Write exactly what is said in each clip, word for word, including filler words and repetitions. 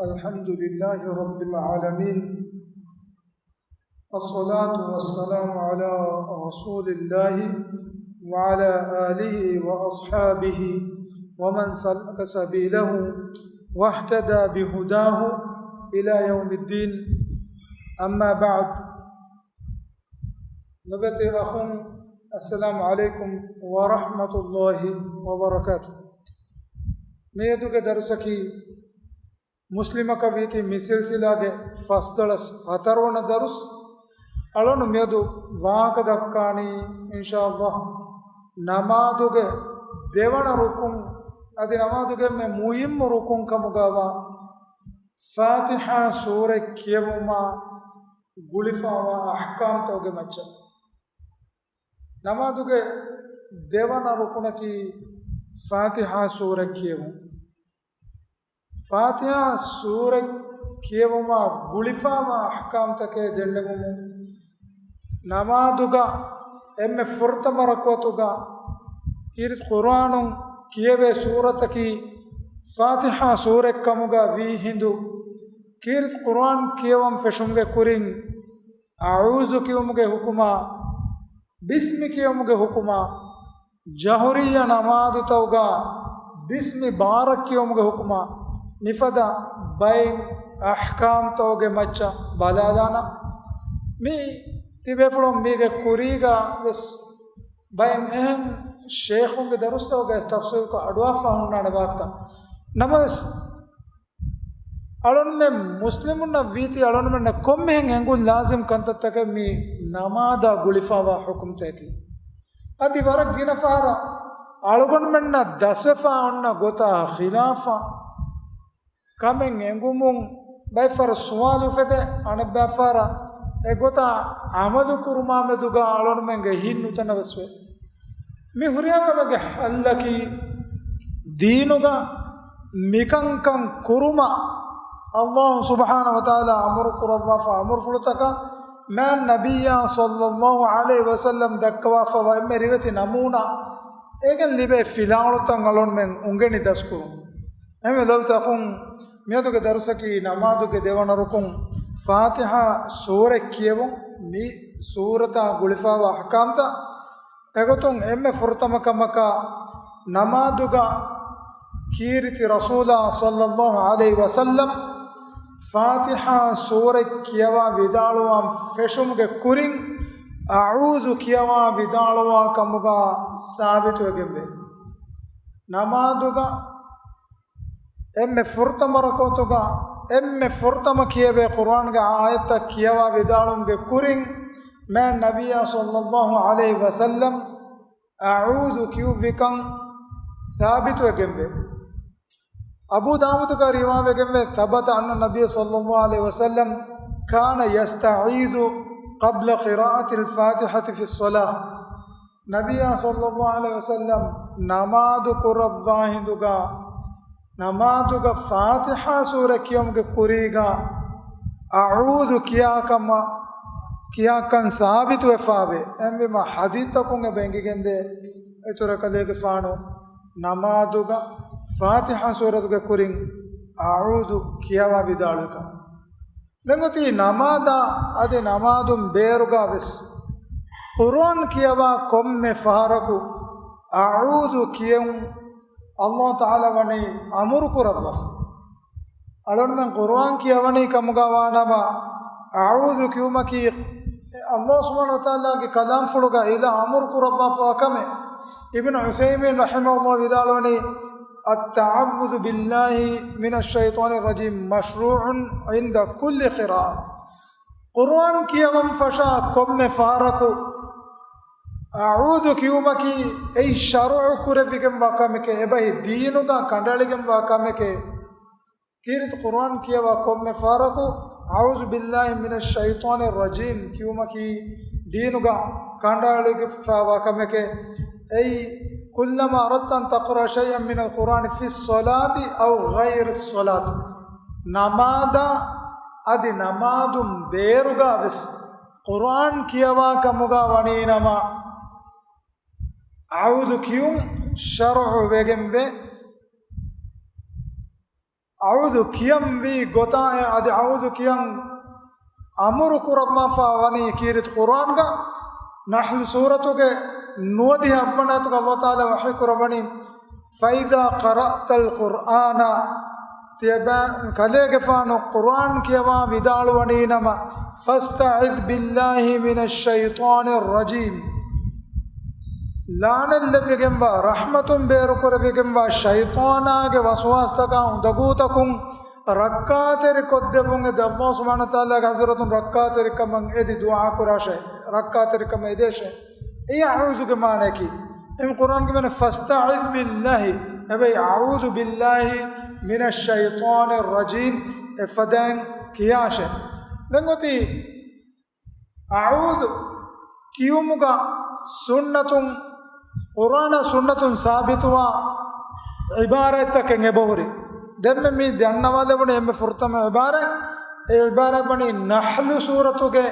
الحمد لله رب العالمين، والصلاة والسلام على رسول الله وعلى آله وأصحابه ومن سلك سبيله واهتدى بهداه إلى يوم الدين. أما بعد، ލޮބުވެތި އަޚުން، އައްސަލާމު ޢަލައިކުމް ވަރަޙްމަތުﷲި ވަބަރަކާތު. މިއަދުގެ ދަރުސަކީ މުސްލިމަކަށް ވީތީ މި ސިލްސިލާގެ ފަސްދޮޅަސް ހަތަރުވަނަ ދަރުސް. އަޅުން މިއަދު ވާހަކަ ދައްކާނީ، އިންޝާﷲ، ނަމާދުގެ ދެވަނަ ރުކުން، އަދި ނަމާދުގެ މެ މުހިއްމު ރުކުން ކަމުގައިވާ ފާތިޙާ ސޫރަތް ކިޔެވުމާ ގުޅިފައިވާ އަޙްކާމްތަކުގެ މައްޗަށް. ނަމާދުގެ ދެވަނަ ރުކުނަކީ ފާތިޙާ ސޫރަތް ކިޔެވުން. ފާތިޙާ ސޫރަތް ކިޔެވުމާ ގުޅިފައިވާ އަޙްކާމްތަކެއް ދެންނެވުމުން، ނަމާދުގަ އެންމެ ފުރަތަމަ ރަކުޢަތުގަ ކީރިތި ޤުރުއާނުން ކިޔެވޭ ސޫރަތަކީ ފާތިޙާ ސޫރަތް ކަމުގަ ވީ ހިނދު، ކީރިތި ޤުރުއާން ކިޔަވަން ފެށުމުގެ ކުރިން އަޢޫޛު ކިޔުމުގެ ޙުކުމާ، ބިސްމި ކިޔުމުގެ ޙުކުމާ، ޖަހުރިއްޔަ ނަމާދުތަކުގަ ބިސްމި ބާރަށް ކިޔުމުގެ ޙުކުމާ، މިފަދަ ބައެއް އަޙްކާމްތަކުގެ މައްޗަށް ބަލާލާނަން. މި ތިބޭފުޅުން މީގެ ކުރީގަ ވެސް ބައެއް އެހެން ޝޭޚުންގެ ދަރުސްތަކުގައި ތަފްސީލްކޮށް އަޑުއަހާފަ ހުންނާނެ ވާހަކަ. ނަމަވެސް، އަޅުންމެން މުސްލިމުންނަށް ވީތީ އަޅުންމެންނަށް ކޮންމެހެން އެނގުން ލާޒިމް ކަންތައްތަކެއް މި ނަމާދާ ގުޅިފައިވާ ޙުކުމްތަކަކީ. އަދި ވަރަށް ގިނަ ފަހަރަށް އަޅުގަނޑުމެންނަށް ދަސްވެފަ އޮންނަ ގޮތާ ޚިލާފަށް ކަމެއް އެނގުމުން ބައެއް ފަހަރަށް ސުވާލު އުފެދޭ، އަނެއްބައި ފަހަރަށް އެގޮތަށް ޢަމަލު ކުރުމާ މެދުގަ އަޅުންމެންގެ ހިތް ނުތަނަވަސްވޭ. މި ހުރިހާ ކަމެއްގެ ޙައްލަކީ، ދީނުގަ މިކަންކަން ކުރުމަށް ﷲ ސުބްޙާނަހޫ ވަތަޢާލާ އަމުރު ކުރައްވާފަ އަމުރުފުޅުތަކަށް މާތް ނަބިއްޔާ ޞައްލައްލާހު ޢަލައިހި ވަސައްލަމް ދައްކަވާފައިވާ އެންމެ ރިވެތި ނަމޫނާ، އޭގެން ލިބޭ ފިލާވަޅުތައް އަޅުންމެން އުނގެނި ދަސްކުރުން. އެހެންވެ ލޮބުވެތި އަޚުން، މިއަދުގެ ދަރުސަކީ ނަމާދުގެ ދެވަނަ ރުކުން ފާތިޙާ ސޫރަތް ކިޔެވުން. މި ސޫރަތާ ގުޅިފައިވާ އަޙްކާމްތައް. އެގޮތުން އެންމެ ފުރަތަމަ ކަމަކަށް ނަމާދުގަ ކީރިތި ރަސޫލާ ޞައްލައްލާހު ޢަލައިހި ވަސައްލަމް ފާތިޙާ ސޫރަތް ކިޔަވާ ވިދާޅުވާން ފެށުމުގެ ކުރިން އަޢޫޛު ކިޔަވާ ވިދާޅުވާ ކަމުގަ ސާބިތުވެގެންވޭ. ނަމާދުގަ އެންމެ ފުރަތަމަ ރަކުޢަތުގަ އެންމެ ފުރަތަމަ ކިޔެވޭ ޤުރުއާންގެ އާޔަތްތައް ކިޔަވާ ވިދާޅުވުމުގެ ކުރިން މާތް ނަބިއްޔާ ޞައްލައްލާހު ޢަލައިހި ވަސައްލަމް އަޢޫޛު ކިޔުއްވިކަން ސާބިތުވެގެންވޭ. އަބޫ ދާވޫދުގަ ރިވާވެގެންވޭ، ثبت أن النبي صلى الله عليه وسلم كان يستعيذ قبل قراءة الفاتحة في الصلاة. ނަބިއްޔާ ޞައްލައްލާހު ޢަލައިހި ވަސައްލަމް ނަމާދު ކުރައްވާ ހިނދުގަ، ނަމާދުގަ ފާތިޙާ ސޫރަ ކިޔުމުގެ ކުރީގަ އަޢޫޛު ކިޔާ ކަމަށް، ކިޔާކަން ސާބިތުވެފައިވޭ. އެހެންވީމަ ޙަދީޘްތަކުން އެބަ އެނގިގެންދޭ، އިތުރަށް ކަލޭގެފާނު ނަމާދުގަ ފާތިޙާ ސޫރަތުގެ ކުރިން އަޢޫޛު ކިޔަވާ ވިދާޅުވިކަން. ދެން އޮތީ ނަމާދާ އަދި ނަމާދުން ބޭރުގަ ވެސް ޤުރުއާން ކިޔަވާ ކޮންމެ ފަހަރަކު އަޢޫޛު ކިޔެވުން ﷲ ތަޢާލާ ވަނީ އަމުރު ކުރައްވާފަ. އަޅުންމެން ޤުރުއާން ކިޔަވަނީ ކަމުގަ ވާނަމަ، އަޢޫޛު ކިޔުމަކީ ﷲ ސުބްޙާނަހޫ ވަތަޢާލާގެ ކަލާމްފުޅުގަ އިލާހު އަމުރު ކުރައްވާފަވާ ކަމެއް. އިބްނު ޢުޘައިމީން ރަޙިމަހުﷲ ވިދާޅުވަނީ، التعوذ بالله من الشيطان الرجيم مشروع عند كل قراءة. ޤުރުއާން ކިޔަވަން ފަށާ ކޮންމެ ފަހަރަކު އަޢޫޛު ކިޔުމަކީ އެއީ ޝަރުޢު ކުރެވިގެންވާ ކަމެކޭ، އެބަހީ ދީނުގަ ކަނޑައެޅިގެންވާ ކަމެކޭ. ކީރިތި ޤުރުއާން ކިޔަވާ ކޮންމެ ފަހަރަކު، أعوذ بالله من الشيطان الرجيم ކިޔުމަކީ ދީނުގަ ކަނޑައެޅިފައިވާ ކަމެކޭ. އެއީ، كلما أردت أن تقرأ شيئا من القرآن في الصلاة أو غير الصلاة، ނަމާދާ އަދި ނަމާދުން ބޭރުގަ ވެސް ޤުރުއާން ކިޔަވާ ކަމުގަ ވަނީ ނަމަ، އަޢޫޛު ކިޔުން ޝަރުޢު ވެގެންވޭ. އަޢޫޛު ކިޔަން ވީ ގޮތާއި އަދި އަޢޫޛު ކިޔަން އަމުރު ކުރައްވާފަ ވަނީ ކީރިތި ޤުރުއާންގަ ނަޙްލު ސޫރަތުގެ ނުވަދިހަ އަށްވަނަ އާޔަތުގަ ﷲ ތަޢާލާ ވަޙީ ކުރައްވަނީ، فَإِذَا قَرَأْتَ الْقُرْآنَ، ތިޔަބަ-، ކަލޭގެފާނު ޤުރުއާން ކިޔަވާ ވިދާޅުވަނީ ނަމަ، فَاسْتَعِذْ بِاللَّهِ مِنَ الشَّيْطَانِ الرَّجِيمِ. ލާނަތްލެއްވިގެންވާ، ރަޙްމަތުން ބޭރުކުރެވިގެންވާ ޝައިޠާނާގެ ވަސްވާސްތަކާ އުނދަގޫތަކުން ރައްކާތެރި ކޮށްދެއްވުން އެދި، ﷲ ސުބްޙާނަހޫ ވަތަޢާލާގެ ޙަޟްރަތުން ރައްކާތެރިކަމަށް އެދި ދުޢާ ކުރާށޭ، ރައްކާތެރިކަމަށް އެދޭށޭ. އެއީ އަޢޫޛުގެ މާނަޔަކީ. އެހެން ޤުރުއާންގެ މާނަ، فَاسْتَعِذْ بِاللَّهِ، އެބައި، أَعُوذُ بِاللَّهِ مِنَ الشَّيْطَانِ الرَّجِيمِ، އެފަދައިން ކިޔާށޭ. ދެން އޮތީ އަޢޫޛު ކިޔުމުގަ ސުންނަތުން، ޤުރުއާނާ ސުންނަތުން ސާބިތުވާ ޢިބާރާތްތަކެއް އެބަހުރި. ދެންމެ މި ދަންނަވާލެވުނީ އެންމެ ފުރަތަމަ ޢިބާރާތް. އެ ޢިބާރާތް ވަނީ ނަޙްލު ސޫރަތުގެ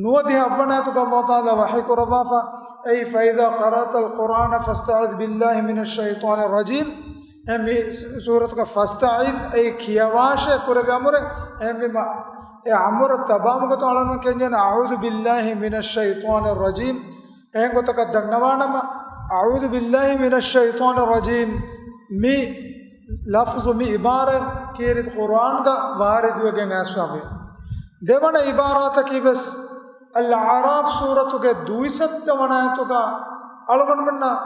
ނުވަދިހަ އަށްވަނަ އާޔަތުގަ ﷲ ތަޢާލާ ވަޙީ ކުރައްވާފަ، އެއީ، فَإِذَا قَرَأْتَ الْقُرْآنَ فَاسْتَعِذْ بِاللَّهِ مِنَ الشَّيْطَانِ الرَّجِيمِ. އެ މި ސޫރަތުގަ فَاسْتَعِذْ، އެއީ ކިޔަވާށޭ ކުރެވޭ އަމުރެއް. އެ މި މަ-، އެ އަމުރަށް ތަބާވުމުގެ ތަން އަޅުގަނޑު ކެންޖެހޭނެ، أَعُوذُ بِاللَّهِ مِنَ الشَّيْطَانِ الرَّجِيمِ. އެހެން ގޮތަކަށް ދަންނަވާނަމަ، أَعُوذُ بِاللَّهِ مِنَ الشَّيْطَانِ الرَّجِيمِ މި ލަފްޒު، މި ޢިބާރާތް ކީރިތި ޤުރުއާންގަ ވާރިދުވެގެން އައިސްފަވޭ. ދެވަނަ ޢިބާރާތަކީ ވެސް އަލްއަޢްރާފް ސޫރަތުގެ ދުއިސައްތަ ވަނަ އާޔަތުގަ އަޅުގަނޑުމެންނަށް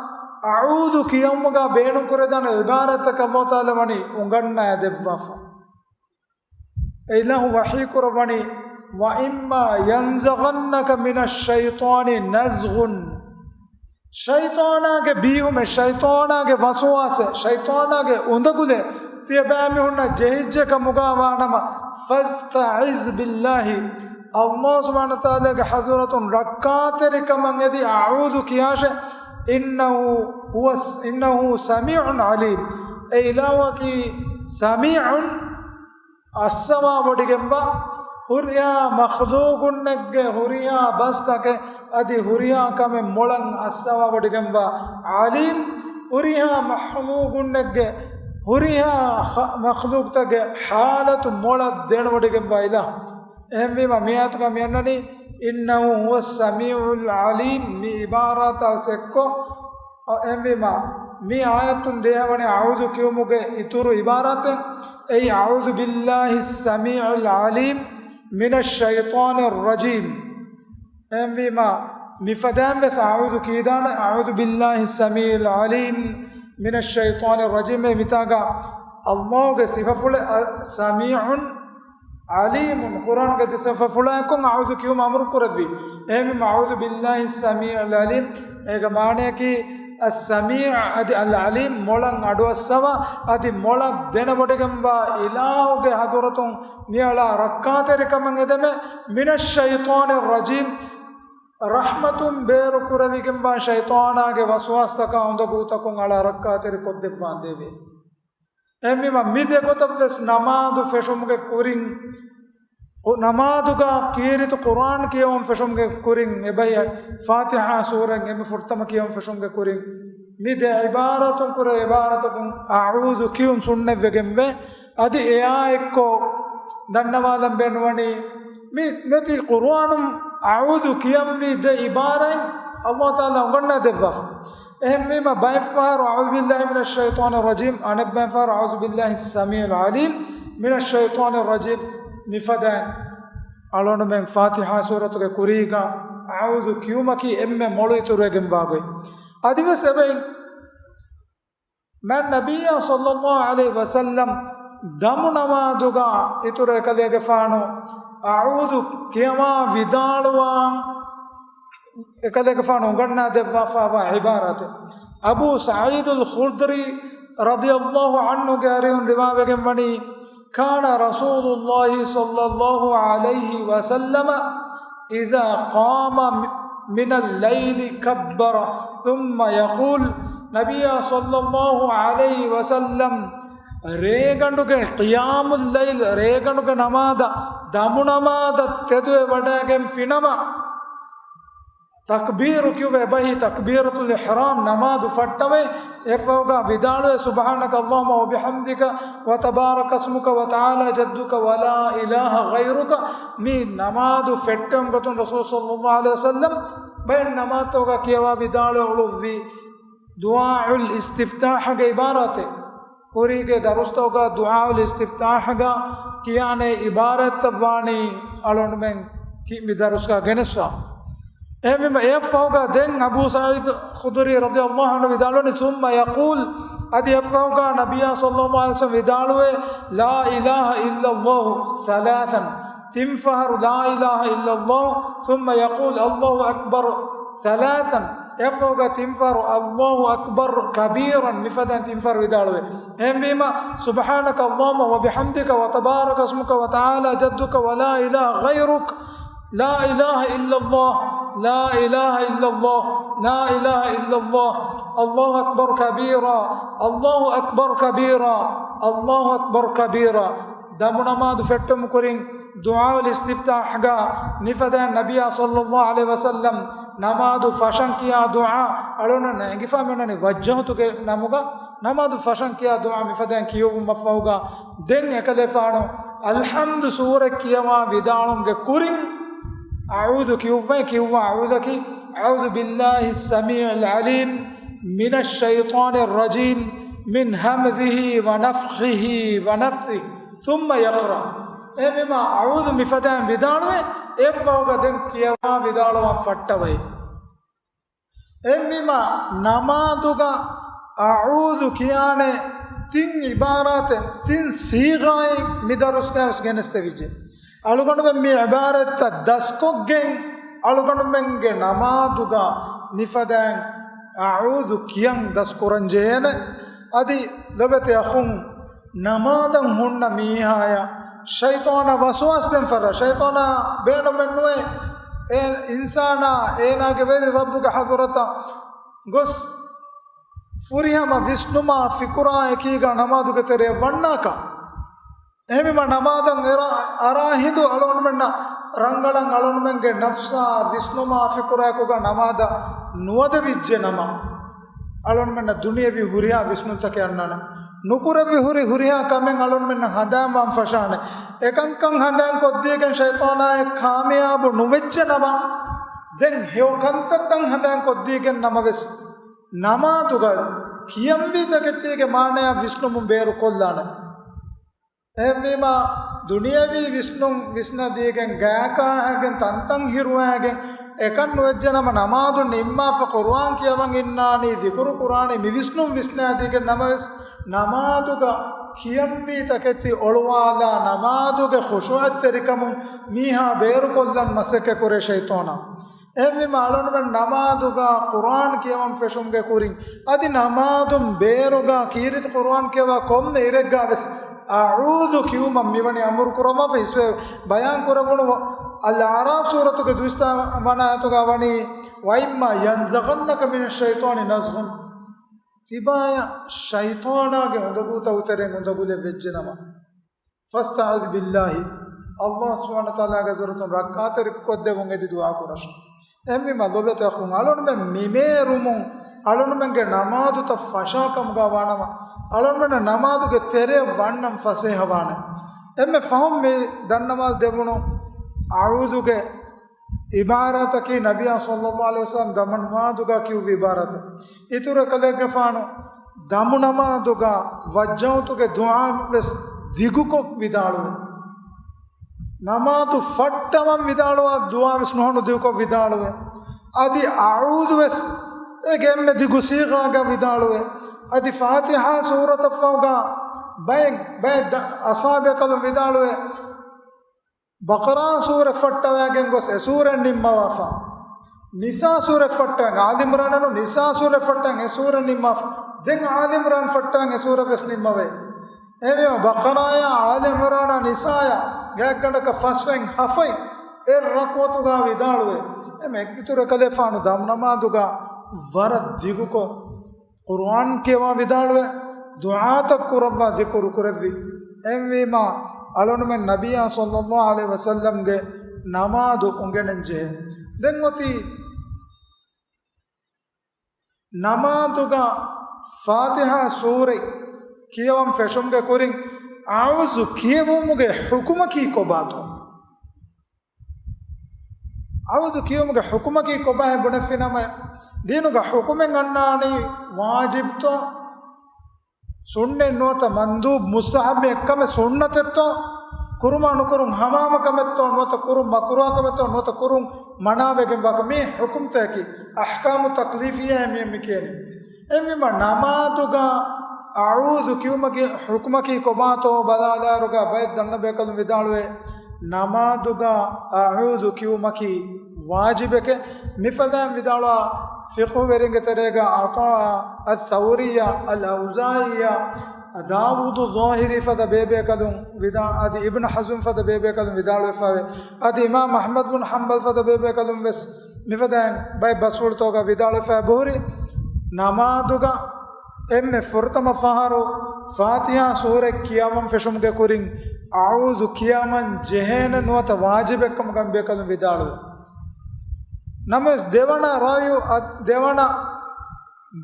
އަޢޫޛު ކިޔައުމުގަ ބޭނުންކުރެދާނެ ޢިބާރާތްތަކެއް ﷲ ތަޢާލާ ވަނީ އުނގަންނައިދެއްވާފަ. އެ އިލާހު ވަޙީ ކުރައްވަނީ، وَإِمَّا يَنزَغَنَّكَ مِنَ الشَّيْطَانِ نَزْغٌ. ޝައިޠާނާގެ ބީހުމެއް، ޝައިޠާނާގެ ވަސްވާސެއް، ޝައިޠާނާގެ އުނދަގުލެއް ތިޔަބައިމީހުންނަށް ޖެހިއްޖެ ކަމުގަ ވާނަމަ، فَاسْتَعِذْ بِاللَّهِ، ﷲ ސުބްޙާނަހޫ ވަތަޢާލާގެ ޙަޟްރަތުން ރައްކާތެރިކަމަށް އެދި އަޢޫޛު ކިޔާށޭ. إِنَّهُ هُوَ، إِنَّهُ سَمِيعٌ عَلِيمٌ. އެ އިލާހަކީ ސަމީޢުން، އައްސަވާވޮޑިގެންވާ، ހުރިހާ މަޚްލޫޤުންނެއްގެ ހުރިހާ ބަސްތަކެއް އަދި ހުރިހާ ކަމެއް މޮޅަށް އައްސަވާވޮޑިގެންވާ، ޢަލީމް، ހުރިހާ މަޚްލޫޤުންނެއްގެ ހުރިހާ ޚަ-، މަޚްލޫޤުތަކެއްގެ ޙާލަތު މޮޅަށް ދެނެވޮޑިގެންވާ އިލާހު. އެހެންވީމަ، މި އާޔަތުގަ މި އަންނަނީ، إِنَّهُ هُوَ السَّمِيعُ الْعَلِيمُ، މި ޢިބާރާތާ އެއްކޮށް، އެހެންވީމަ، މި އާޔަތުން ދޭހަވަނީ އަޢޫޛު ކިޔުމުގެ އިތުރު ޢިބާރާތެއް، އެއީ، أَعُوذُ بِاللَّهِ السَّمِيعِ الْعَلِيمِ مِنَ الشَّيْطَانِ الرَّجِيمِ. އެހެންވީމަ، މިފަދައިން ވެސް އަޢޫޛު ކީދާނެ، أَعُوذُ بِاللَّهِ السَّمِيعِ الْعَلِيمِ مِنَ الشَّيْطَانِ الرَّجِيمِ. މިތާގަ ﷲގެ ސިފަފުޅެއް، އަ، ސަމީޢުން، ޢަލީމުން، ޤުރުއާންގެ ދެ ސިފަފުޅާއެކު އަޢޫޛު ކިޔުމަށް އަމުރު ކުރެއްވި. އެހެންވީމަ، أَعُوذُ بِاللَّهِ السَّمِيعِ الْعَلِيمِ، އޭގެ މާނަޔަކީ، އައްސަމީޢު އަދި އަލްޢަލީމް، މޮޅަށް އަޑުއައްސަވާ އަދި މޮޅަށް ދެނެވޮޑިގެންވާ އިލާހުގެ ޙަޟްރަތުން މިއަޅާ ރައްކާތެރިކަމަށް އެދެމެ، مِنَ الشَّيْطَانِ الرَّجِيمِ، ރަޙްމަތުން ބޭރު ކުރެވިގެންވާ ޝައިޠާނާގެ ވަސްވާސްތަކާ އުނދަގޫތަކުން އަޅާ ރައްކާތެރި ކޮށްދެއްވާނދޭވެ. އެހެންވީމަ، މި ދެ ގޮތަށް ވެސް ނަމާދު ފެށުމުގެ ކުރިން، ނަމާދުގަ ކީރިތި ޤުރުއާން ކިޔެވުން ފެށުމުގެ ކުރިން، އެބައި ފާތިޙާ ސޫރަތް އެންމެ ފުރަތަމަ ކިޔެވުން ފެށުމުގެ ކުރިން، މި ދެ ޢިބާރާތުން ކުރެ ޢިބާރާތަކުން އަޢޫޛު ކިޔުން ސުންނަތްވެގެންވޭ. އަދި އެއާއެއްކޮށް ދަންނަވާލަން ބޭނުންވަނީ، މި މިއޮތީ ޤުރުއާނުން އަޢޫޛު ކިޔަންވީ ދެ ޢިބާރާތް ﷲ ތަޢާލާ އުނގަންނަ ދެއްވާފަ. އެހެންވީމަ، ބައެއްފަހަރު أَعُوذُ بِاللَّهِ مِنَ الشَّيْطَانِ الرَّجِيمِ، އަނެއްބައިފަހަރު أَعُوذُ بِاللَّهِ السَّمِيعِ الْعَلِيمِ مِنَ الشَّيْطَانِ الرَّجِيمِ. މިފަދައިން އަޅުގަނޑުމެން ފާތިޙާ ސޫރަތުގެ ކުރީގަ އަޢޫޛު ކިޔުމަކީ އެންމެ މޮޅު އިތުރުވެގެންވާ ގޮތް. އަދިވެސް އެބައި މާތް ނަބިއްޔާ ޞައްލައްލާހު ޢަލައިހި ވަސައްލަމް ދަމު ނަމާދުގަ އިތުރަށް އެކަލޭގެފާނު އަޢޫޛު ކިޔަވާ ވިދާޅުވާން އެކަލޭގެފާނު އުނގަންނާ ދެއްވާފައިވާ ޢިބާރާތެއް. އަބޫ ސަޢީދުލް ޚުދްރީ ރަޟިޔައްލާހު ޢަންހުގެ އަރިހުން ރިވާވެގެން ވަނީ، كَانَ رَسُولُ اللَّهِ صَلَّى اللَّهُ عَلَيْهِ وَسَلَّمَ إِذَا قَامَ مِنَ اللَّيْلِ كَبَّرَ ثُمَّ يَقُولُ، ނަބިއްޔާ ޞައްލައްލާހު ޢަލައިހި ވަސައްލަމް ރޭގަނޑުގެ ޤިޔާމުއްލައިލް، ރޭގަނޑުގެ ނަމާދަށް، ދަމު ނަމާދަށް ތެދުވެ ވަޑައިގެންފިނަމަ، ތަކްބީރު ކިޔުވޭ ބަހީ ތަކްބީރަތުލް އިޙްރާމް ނަމާދު ފައްޓަވައި، އެއަށްފަހުގާ ވިދާޅުވޭ، سبحانك اللهم وبحمدك وتبارك اسمك وتعالى جدك ولا إله غيرك. މި ނަމާދު ފެއްޓެވުމުގެ ގޮތުން ރަސޫލު ޞައްލައްލާހު ޢަލައިހި ވަސައްލަމް ބައެއް ނަމާދުތަކުގާ ކިޔަވާ ވިދާޅުވެ އުޅުއްވި ދުޢާއުލް އިސްތިފްތާޙުގެ ޢިބާރާތެއް. ކުރީގެ ދަރުސްތަކުގާ ދުޢާއުލް އިސްތިފްތާޙުގާ ކިޔާނެ ޢިބާރާތްތައް ވާނީ އަޅުގަނޑުމެން ކި-، މި ދަރުސްގާ ގެނެސްފަ. އެހެންވީމަ އެއަށްފަހުގާ ދެން އަބޫ ސަޢީދު ޚުދުރީ ރަޟިޔަﷲ ޢަންހު ވިދާޅުވަނީ، ثم يقول، އަދި އެއަށްފަހުގާ ނަބިއްޔާ ޞައްލައްލާހު ޢަލައިހި ވަސައްލަމް ވިދާޅުވޭ، لا إله إلا الله ثلاثا، ތިން ފަހަރު لا إله إلا الله، ثم يقول الله أكبر ثلاثا، އެއަށްފަހުގާ ތިން ފަހަރު الله أكبر كبيرا، މިފަދައިން ތިން ފަހަރު ވިދާޅުވޭ. އެހެންވީމަ، سبحانك اللهم وبحمدك وتبارك اسمك وتعالى جدك ولا إله غيرك، لا إله إلا الله، لا إله إلا الله، لا إله إلا الله، الله أكبر كبيرا، الله أكبر كبيرا، الله أكبر كبيرا. ދަމު ނަމާދު ފެއްޓުމު ކުރިން ދުޢާއުލް އިސްތިފްތާޙުގާ މިފަދައިން ނަބިއްޔާ ޞައްލައްލާހު ޢަލައިހި ވަސައްލަމް ނަމާދު ފަށަން ކިޔާ ދުޢާ އަޅުގަނޑަށް އެނގިފަ މިއޮންނަނީ ވައްޖަހްތުގެ ނަމުގަ ނަމާދު ފަށަން ކިޔާ ދުޢާ މިފަދައިން ކިޔުއްވުމަށްފަހުގާ ދެން އެކަލޭފާނު އަލްޙަމްދު ސޫރަ ކިޔަވާ ވިދާޅުމުގެ ކުރިން އަޢޫޛު ކިޔުއްވައި، ކިޔުއްވާ އަޢޫޛަކީ، أعوذ بالله السميع العليم من الشيطان الرجيم من همزه ونفخه ونفثه ثم يقرأ. އެހެންވީމަ އަޢޫޛު މިފަދައިން ވިދާޅުވެ، އެއަށްފަހުގަ ދެން ކިޔަވާ ވިދާޅުވަން ފައްޓަވައި. އެހެންވީމަ ނަމާދުގަ އަޢޫޛު ކިޔާނެ ތިން ޢިބާރާތެއް، ތިން ޞީޣާއެއް މި ދަރުސްގައި ވެސް ގެނެސްދެވިއްޖެ. އަޅުގަނޑުމެން މި ޢިބާރާތްތައް ދަސްކޮށްގެން، އަޅުގަނޑުމެންގެ ނަމާދުގަ މިފަދައިން އަޢޫޛު ކިޔަން ދަސްކުރަން ޖެހޭނެ. އަދި ލޮބުވެތި އަޚުން، ނަމާދަށް ހުންނަ މީހާޔަށް ޝައިޠާނާ ވަސްވާސް ދެން ފަށާ، ޝައިޠާނާ ބޭނުމެއް ނުވޭ، އެ އިންސާނާ އޭނާގެ ވެރި ރައްބުގެ ޙަޟްރަތަށް ގޮސް، ފުރިހަމަ ވިސްނުމާ ފިކުރާ އެކީގަ ނަމާދުގެ ތެރެއަށް ވަންނާކަށް. އެހެންވީމަ ނަމާދަށް އެރާ، އަރާ ހިނދު އަޅުގަނޑުމެންނަށް ރަނގަޅަށް އަޅުގަނޑުމެންގެ ނަފްސާ ވިސްނުމާ ފިކުރާއެކުގަ ނަމާދަށް ނުވަދެވިއްޖެ ނަމަ، އަޅުގަނޑުމެންނަށް ދުނިޔެވީ ހުރިހާ ވިސްނުންތަކެއް އަންނާނެ. ނުކުރެއްވި ހުރި ހުރިހާ ކަމެއް އަޅުގަނޑުމެންނަށް ހަނދާންވާން ފަށާނެ. އެކަންކަން ހަނދާން ކޮށްދީގެން ޝައިޠާނާއެއް ކާމިޔާބު ނުވެއްޖެ ނަމަ، ދެން ހެޔޮ ކަންތައްތައް ހަނދާން ކޮށްދީގެން ނަމަވެސް، ނަމާދުގަ ކިޔަންވީ ތަކެތީގެ މާނަޔާ ވިސްނުމުން ބޭރުކޮށްލާނެ. އެހެންވީމާ، ދުނިޔެވީ ވިސްނުން ވިސްނަދީގެން ގާކާހައިގެން ތަންތަން ހިރުވައިގެން އެކަން ނުވެއްޖެނަމަ ނަމާދު ނިންމާފަ ޤުރުއާން ކިޔަވަން އިންނާނީ، ޛިކުރު ކުރާނީ މި ވިސްނުން ވިސްނައިދީގެން ނަމަވެސް، ނަމާދުގަ ކިޔަންވީ ތަކެތި އޮޅުވާލާ ނަމާދުގެ ޚުޝޫޢަތްތެރިކަމުން މީހާ ބޭރުކޮށްލަން މަސައްކަތްކުރޭ ޝައިޠާނާ. އެހެންވީމަ އަޅުގަނޑުމެން ނަމާދުގަ ޤުރުއާން ކިޔަވަން ފެށުމުގެ ކުރިން، އަދި ނަމާދުން ބޭރުގަ ކީރިތި ޤުރުއާން ކިޔަވާ ކޮންމެ އިރެއްގަ ވެސް އަޢޫޛު ކިޔުމަށް މިވަނީ އަމުރު ކުރައްވާފަ. އިސްވެ ބަޔާން ކުރެވުނު އަލްއަޢްރާފް ސޫރަތުގެ ދުވިސައްތަ ވަނަ އާޔަތުގަ ވަނީ، وإما ينزغنك من الشيطان نزغ. ތިބާޔަށް ޝައިޠާނާގެ އުނދަގޫތައް އުތެރެން އުނދަގުލެއް ވެއްޖެނަމަ، فاستعذ بالله، ﷲ ސުބްޙާނަހޫ ވަތަޢާލާގެ ޙަޟްރަތުން ރައްކާތެރިކޮށްދެވުން އެދި ދުޢާ ކުރަށް. އެހެންވީމަ ލޮބުވެތި އަޚުން، އަޅުގަނޑުމެން މި މޭރުމުން އަޅުގަނޑުމެންގެ ނަމާދުތައް ފަށާކަމުގަ ވާނަމަ، އަޅުގަނޑުމެންނަށް ނަމާދުގެ ތެރެއަށް ވަންނަން ފަސޭހަވާނެ. އެންމެ ފަހުން މި ދަންނަވާ ދެވުނު އަޢޫޛުގެ ޢިބާރާތަކީ ނަބިއްޔާ ޞައްލައްލާހު ޢަލައިހި ވަސައްލަމް ދަމުނަމާދުގަ ކިޔުއްވި ޢިބާރާތެއް. އިތުރު ކަލޭގެފާނު ދަމުނަމާދުގަ ވައްޖަހުތުގެ ދުޢާ ވެސް ދިގުކޮށް ވިދާޅުވެ، ނަމާދު ފައްޓަވަން ވިދާޅުވާ ދުޢާ ވެސް ނުހަނު ދިގުކޮށް ވިދާޅުވެ، އަދި އަޢޫޛު ވެސް އޭގެ އެންމެ ދިގު ޞީޣާގަ ވިދާޅުވެ، އަދި ފާތިޙާ ސޫރަތަށްފަހުގަ ބައެއް، ބައެއް އަޞްޙާބު ބޭކަލުން ވިދާޅުވެ، ބަޤަރާ ސޫރަ ފައްޓަވައިގެން ގޮސް އެ ސޫރަ ނިންމަވާފަ. ނިސާ ސޫރަ ފައްޓަވަން، އާލި ޢިމްރާނު ނިސާ ސޫރަ ފައްޓަވަން އެ ސޫރަ ނިންމާފަ. ދެން އާލި ޢިމްރާން ފައްޓަވަން އެ ސޫރަ ވެސް ނިންމަވޭ. އެހެންވީމަ ބަޤަރާޔާ އާލި ޢިމްރާނާ ނިސާޔާ ގާތްގަނޑަކަށް ފަސްފައިން ހަފައިން އެއް ރަކުޢަތުގަ ވިދާޅުވޭ. އެމެ އިތުރު ކަލޭފާނު ދަމުނަމާދުގަ ވަރަށް ދިގުކޮށް ޤުރުއާން ކިޔަވާ ވިދާޅުވެ، ދުޢާތައް ކުރައްވާ ޛިކުރު ކުރެއްވި. އެހެންވީމާ، އަޅުނުމެން ނަބިއްޔާ ޞައްލައްލާހު ޢަލައިހި ވަސައްލަމްގެ ނަމާދު އުނގެނެން ޖެހޭ. ދެން އޮތީ ނަމާދުގަ ފާތިޙާ ސޫރަތް ކިޔަވަން ފެށުމުގެ ކުރިން އަޢޫޛު ކިޔެވުމުގެ ޙުކުމަކީ ކޮބާތޯ؟ އަޢޫޛު ކިޔުމުގެ ޙުކުމަކީ ކޮބާހެން ބުނެފިނަމަ، ދީނުގަ ޙުކުމެއް އަންނާނީ ވާޖިބްތޯ، ސުންނަތް ނުވަތަ މަންދޫބް، މުސްތަޙައްބު އެއްކަމެއް، ސުންނަތެއްތޯ، ކުރުމާ ނުކުރުން ޙަރާމް ކަމެއްތޯ، ނުވަތަ ކުރުން މަކުރޫހަ ކަމެއްތޯ، ނުވަތަ ކުރުން މަނާވެގެންވާކަމެއް، މި ޙުކުމްތަކަކީ އަޙްކާމު ތަކްލީފިއްޔާ މި މި ކިޔަނީ. އެހެންވީމަ ނަމާދުގަ އަޢޫޛު ކިޔުމަކީ ޙުކުމަކީ ކޮބާތޯ ބަލާލާއިރުގަ ބައެއް ދަންނަ ބޭކަލުން ވިދާޅުވޭ، ނަމާދުގަ އަޢޫޛު ކިޔުމަކީ ވާޖިބެކޭ. މިފަދައިން ވިދާޅުވާ ފިޤުހުވެރިންގެ ތެރޭގަ ޢަޠާ، އައް ޘައުރީ، އަލްއައުޒާޢީ، ދާވޫދު ޒާހިރީ ފަދަ ބޭބޭކަލުން ވިދާ، އަދި އިބްނު ޙަޒްމް ފަދަ ބޭބޭކަލުން ވިދާޅުވެފައިވޭ. އަދި އިމާމް އަޙްމަދު ބިން ޙަންބަލް ފަދަ ބޭބޭކަލުން ވެސް މިފަދައިން ބައެއް ބަސްފުޅުތަކުގަ ވިދާޅުވެފައި ބުހުރި، ނަމާދުގަ އެންމެ ފުރަތަމަ ފަހަރު ފާތިޙާ ސޫރަތް ކިޔަވަން ފެށުމުގެ ކުރިން އަޢޫޛު ކިޔަވަން ޖެހޭނެ ނުވަތަ ވާޖިބެއްކަމުގަ ބޭކަލުން ވިދާޅުވޭ. ނަމަވެސް ދެވަނަ ރާޔު، އަ، ދެވަނަ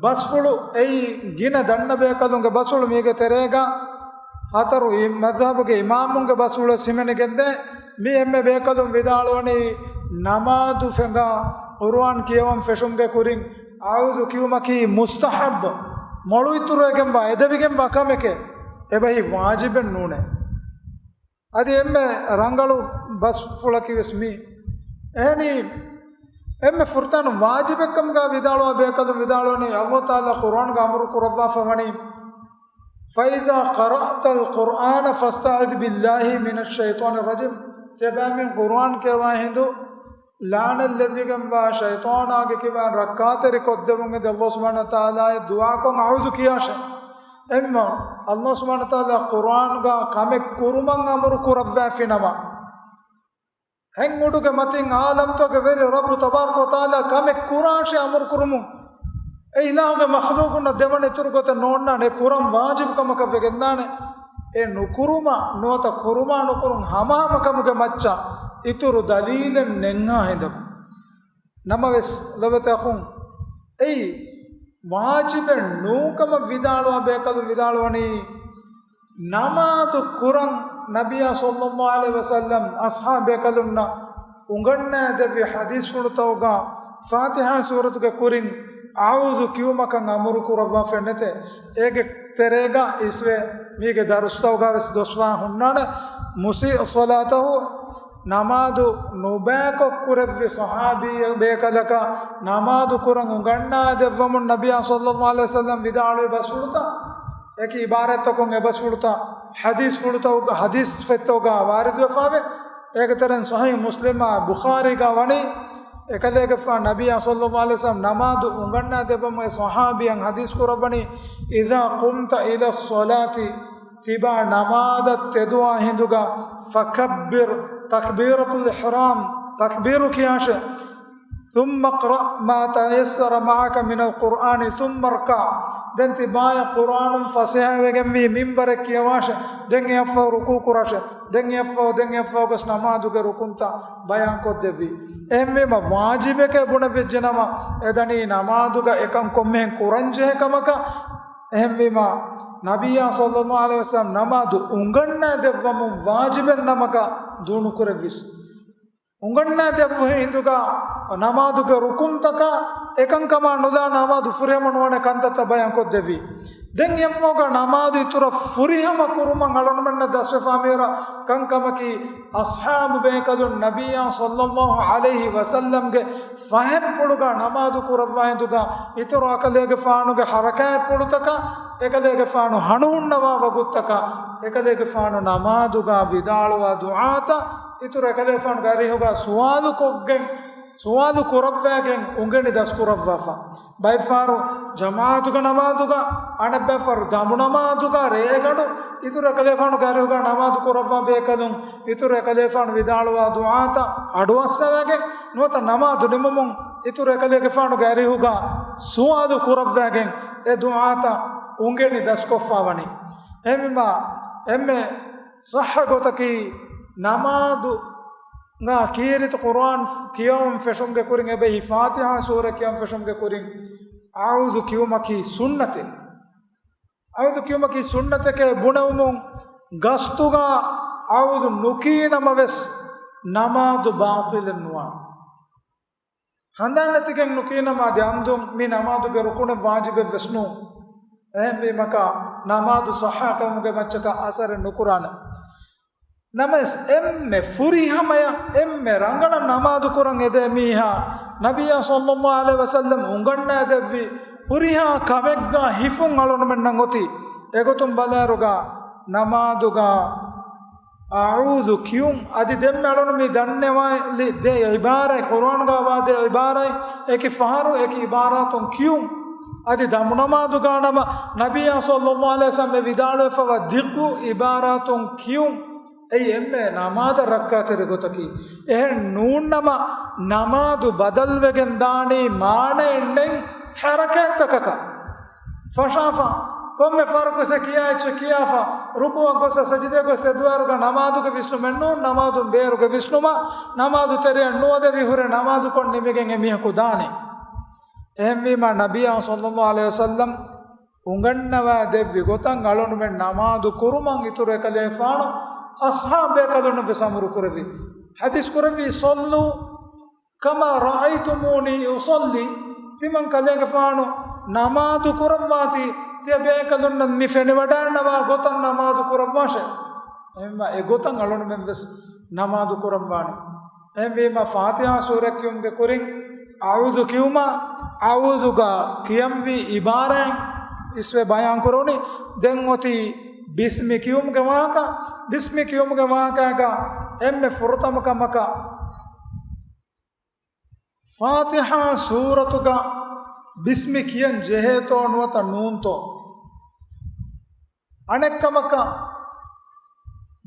ބަސްފުޅު އެއީ ގިނަ ދަންނަ ބޭކަލުންގެ ބަސްފުޅު މީގެ ތެރޭގަ ހަތަރު މަޛްހަބުގެ އިމާމުންގެ ބަސްފުޅު ސިމެނިގެންދޭ. މި އެންމެ ބޭކަލުން ވިދާޅުވަނީ ނަމާދު ފެންގާ ޤުރުއާން ކިޔަވަން ފެށުމުގެ ކުރިން އަޢޫޛު ކިޔުމަކީ މުސްތަޙައްބު، މޮޅު އިތުރުވެގެންވާ، އެދެވިގެންވާ ކަމެކޭ. އެބަހީ ވާޖިބެއް ނޫނޭ. އަދި އެންމެ ރަނގަޅު ބަސްފުޅަކީ ވެސް މީ. އެހެނީ، އެންމެ ފުރަތަމަ ވާޖިބެއްކަމުގަ ވިދާޅުވާ ބޭކަލުން ވިދާޅުވަނީ، ﷲ ތަޢާލާ ޤުރުއާންގަ އަމުރު ކުރައްވާފަ ވަނީ، فَإِذَا قَرَأْتَ الْقُرْآنَ فَاسْتَعِذْ بِاللَّهِ مِنَ الشَّيْطَانِ الرَّجِيمِ. ތިޔަބައިމީހުން ޤުރުއާން ކިޔަވާ ހިނދު ލަޢުނަތް ލެއްވިގެންވާ ޝައިޠާނާގެ ކިބައިން ރައްކާތެރި ކޮށްދެމުން އެދި ﷲ ސުބްޙާނަހޫ ވަތަޢާލާއަށް ދުޢާކޮށް އަޢޫޛު ކިޔާށޭ. އެހެންމަ ﷲ ސުބްޙާނަހޫ ވަތަޢާލާ ޤުރުއާންގަ ކަމެއް ކުރުމަށް އަމުރު ކުރައްވާފިނަމަ، ހެން އުޑުގެ މަތިން ޢާލަމްތަކުގެ ވެރި ރައްބު ތަބާރަކަ ވަތަޢާލާ ކަމެއް ކުރާށޭ އަމުރު ކުރުމުން، އެ އިލާހުގެ މަޚްލޫޤުންނަށް ދެވަނަ އިތުރު ގޮތެއް ނޯންނާނެ، ކުރަން ވާޖިބު ކަމަކަށް ވެގެންދާނެ. އެ ނުކުރުމަށް ނުވަތަ ކުރުމާ ނުކުރުން ހަމަހަމަ ކަމުގެ މައްޗަށް އިތުރު ދަލީލެއް ނެތްހާ ހިނދަކު. ނަމަވެސް، ލޮބުވެތި އަޚުން، އެއީ ވާޖިބެއް ނޫންކަމަށް ވިދާޅުވާ ބޭކަލުން ވިދާޅުވަނީ، ނަމާދު ކުރަން ނަބިއްޔާ ޞައްލައްލާހު ޢަލައިހި ވަސައްލަމް އަޞްޙާބު ބޭކަލުންނަށް އުނގަންނައިދެއްވި ޙަދީޘްފުޅުތަކުގަ ފާތިޙާ ސޫރަތުގެ ކުރިން އަޢޫޛު ކިޔުމަކަށް އަމުރު ކުރައްވާފައެއް ނެތޭ. އޭގެ ތެރޭގަ އިސްވެ މީގެ ދަރުސްތަކުގަ ވެސް ގޮސްފަ ހުންނާނެ. މުސީއު ޞަލާތަހު، ނަމާދު ނުބައިކޮށް ކުރެއްވި ޞަޙާބީ ބޭކަލަކަށް ނަމާދު ކުރަން އުނގަންނައިދެއްވަމުން ނަބިއްޔާ ޞައްލައްލާހު ޢަލައިހި ވަސައްލަމް ވިދާޅުވި ބަސްފުޅުތައް، އެކި ޢިބާރާތްތަކުން އެ ބަސްފުޅުތައް ޙަދީޘްފުޅުތައް، ޙަދީޘް ފޮތްތަކުގަ ވާރިދުވެފައެވެ. އޭގެ ތެރެއިން ޞަޙީޙު މުސްލިމާ ބުޚާރީގަ ވަނީ، އެކަލޭގެފާނު ނަބިއްޔާ ޞައްލައްލާހު ޢަލައިހި ވަސައްލަމް ނަމާދު އުނގަންނައިދެއްވަމުން އެ ޞަޙާބީއަށް ޙަދީޘް ކުރައްވަނީ، إِذَا قُمْتَ إِلَى الصَّلَاةِ، ތިބާ ނަމާދަށް ތެދުވާ ހިނދުގަ، فَكَبِّرْ، ތަކްބީރަތުލް އިޙްރާމް، ތަކްބީރު ކިޔާށޭ. ثُمَّ اقْرَأْ مَا تَيَسَّرَ مَعَكَ مِنَ الْقُرْآنِ ثُمَّ ارْكَعْ. ދެން ތިބާޔަށް ޤުރުއާނުން ފަސޭހަވެގެންވީ މިންވަރެއް ކިޔަވާށޭ. ދެން އެއަށްފަހު ރުކޫޢު ކުރާށޭ. ދެން އެއަށްފަހު، ދެން އެއަށްފަހު ގޮސް ނަމާދުގެ ރުކުންތައް ބަޔާންކޮށްދެއްވި. އެހެންވީމަ، ވާޖިބެކޭ ބުނެވިއްޖެނަމަ، އެދަނީ ނަމާދުގަ އެކަން ކޮންމެހެން ކުރަންޖެހޭ ކަމަކަށް. އެހެންވީމަ، ނަބިއްޔާ ޞައްލައްލާހު ޢަލައިހި ވަސައްލަމް ނަމާދު އުނގަންނައިދެއްވަމުން ވާޖިބެއް ނަމަކަށް ދޫނުކުރެއްވިސް. އުނގަންނައިދެއްވި ހިނދުގަ ނަމާދުގެ ރުކުންތަކާ އެކަންކަމާ ނުލާ ނަމާދު ފުރިހަމަ ނުވާނެ ކަންތައްތައް ބަޔާންކޮށްދެއްވި. ދެން އެއަށްފަހުގަ ނަމާދު އިތުރަށް ފުރިހަމަ ކުރުމަށް އަޅުގަނޑުމެންނަށް ދަސްވެފާ މިހިރަ ކަންކަމަކީ، އަޞްޙާބު ބޭކަލުން ނަބިއްޔާ ޞައްލައްލާހު ޢަލައިހި ވަސައްލަމްގެ ފަހެއްޕުޅުގަ ނަމާދު ކުރައްވާ ހިނދުގަ އިތުރު އަކަލޭގެފާނުގެ ޙަރަކާތްޕުޅުތަކާ، އެކަލޭގެފާނު ހަނުހުންނަވާ ވަގުތުތަކާ، އެކަލޭގެފާނު ނަމާދުގަ ވިދާޅުވާ ދުޢާތައް، އިތުރު އެކަލޭފާނުގެ އަރިހުގަ ސުވާލުކޮށްގެން، ސުވާލު ކުރައްވައިގެން އުނގެނި ދަސްކުރައްވާފަ. ބައެއްފަހަރު ޖަމާޢަތުގެ ނަމާދުގަ، އަނެއްބައިފަހަރު ދަމުނަމާދުގަ، ރޭގަނޑު އިތުރު އެކަލޭފާނުގެ އަރިހުގަ ނަމާދު ކުރައްވާ ބޭކަލުން، އިތުރު އެކަލޭފާނު ވިދާޅުވާ ދުޢާތައް އަޑުއައްސަވައިގެން، ނުވަތަ ނަމާދު ނިމުމުން އިތުރު އެކަލޭގެފާނުގެ އަރިހުގަ ސުވާލު ކުރައްވައިގެން އެ ދުޢާތައް އުނގެނި ދަސްކޮށްފަ ވަނީ. އެހެންވީމަ، އެންމެ ޞައްޙަ ގޮތަކީ، ނަމާދުގަ ކީރިތި ޤުރުއާން ކިޔަވަން ފެށުމުގެ ކުރިން، އެބަހީ ފާތިޙާ ސޫރަ ކިޔަން ފެށުމުގެ ކުރިން، އައޫޛު ކިޔުމަކީ ސުންނަތެއް. އައޫޛު ކިޔުމަކީ ސުންނަތެކޭ ބުނެވުމުން ގަސްތުގަ އައޫޛު ނުކީ ނަމަވެސް ނަމާދު ބާޠިލެއް ނުވާނެ. ހަނދާން ނެތިގެން ނުކީނަމާ ދެ އަންދުން މި ނަމާދުގެ ރުކުނެއް ވާޖިބެއް ވެސް ނޫން. އެހެންވީމަކާ ނަމާދު ޞައްޙަކަމުގެ މައްޗަކަށް އަސަރެއް ނުކުރާނެ. ނަމަވެސް އެންމެ ފުރިހަމަޔަށް އެންމެ ރަނގަޅަށް ނަމާދު ކުރަން އެދޭ މީހާ ނަބިއްޔާ ޞައްލައްލާހު ޢަލައިހި ވަސައްލަމް އުނގަންނާ ދެއްވި ހުރިހާ ކަމެއްގާ ހިފުން އަޅުނުމެންނަށް އޮތީ. އެގޮތުން ބަލާއިރުގަ ނަމާދުގަ އައޫޛު ކިޔުން އަދި ދެންމެ އަޅުނު މި ދަންނަވާލި ދެ ޢިބާރަތް، ޤުރުއާންގާ ވާ ދެ ޢިބާރަތް، އެކި ފަހަރު އެކި ޢިބާރާތުން ކިޔުން. އަދި ދަމުނަމާދުގާ ނަމަ ނަބިއްޔާ ޞައްލައްލާހު ޢަލައިހި ވަސައްލަމް ވިދާޅުވެފަވާ ދިގު ޢިބާރާތުން ކިޔުން. އެއީ އެންމެ ނަމާދަށް ރައްކާތެރި ގޮތަކީ. އެހެން ނޫންނަމަ ނަމާދު ބަދަލުވެގެން ދާނީ މާނައެއް ނެތް ޙަރަކާތްތަކަކަށް. ފަށާފަ، ކޮންމެ ފަހަރަކު ސެ ކިޔާ އެއްޗެއް ކިޔާފަ، ރުކޫޢަށް ގޮސް ސަޖިދައަށް ގޮސް ތެދުވާއިރުގަ ނަމާދުގެ ވިސްނުމެއް ނޫން، ނަމާދުން ބޭރުގެ ވިސްނުމަށް، ނަމާދު ތެރެއަށް ނުވަދެވި ހުރެ ނަމާދުކޮށް ނިމިގެން އެމީހަކު ދާނެ. އެހެންވީމާ ނަބިއްޔާ ޞައްލައްލާހު ޢަލައިހި ވަސައްލަމް އުނގަންނަވާ ދެއްވި ގޮތަށް އަޅުނުމެން ނަމާދު ކުރުމަށް އިތުރު އެކަލޭފާނު އަޞްޙާބު ބޭކަލުންނަށް ވެސް އަމުރު ކުރެއްވި. ޙަދީޘް ކުރެއްވީ، صلوا كما رأيتموني أصلي. ތިމަން ކަލޭގެފާނު ނަމާދު ކުރައްވާތީ، ތިޔަ ބޭކަލުންނަށް މި ފެނިވަޑައިންނަވާ ގޮތަށް ނަމާދު ކުރައްވާށޭ. އެހެންވެ، އެ ގޮތަށް އަޅުނުމެން ވެސް ނަމާދު ކުރައްވާނެ. އެހެންވީމަ، ފާތިޙާ ސޫރަ ކިޔުމުގެ ކުރިން އައޫޛު ކިޔުމަށް، އައޫޛުގަ ކިޔަންވީ ޢިބާރާތް އިސްވެ ބަޔާން ކުރުނީ. ދެން އޮތީ ބިސްމި ކިޔުމުގެ ވާހަކަ. ބިސްމި ކިޔުމުގެ ވާހަކައިގަ އެންމެ ފުރަތަމަ ކަމަކަށް، ފާތިޙާ ސޫރަތުގަ ބިސްމި ކިޔަން ޖެހޭތޯ ނުވަތަ ނޫންތޯ؟ އަނެއްކަމަކަށް،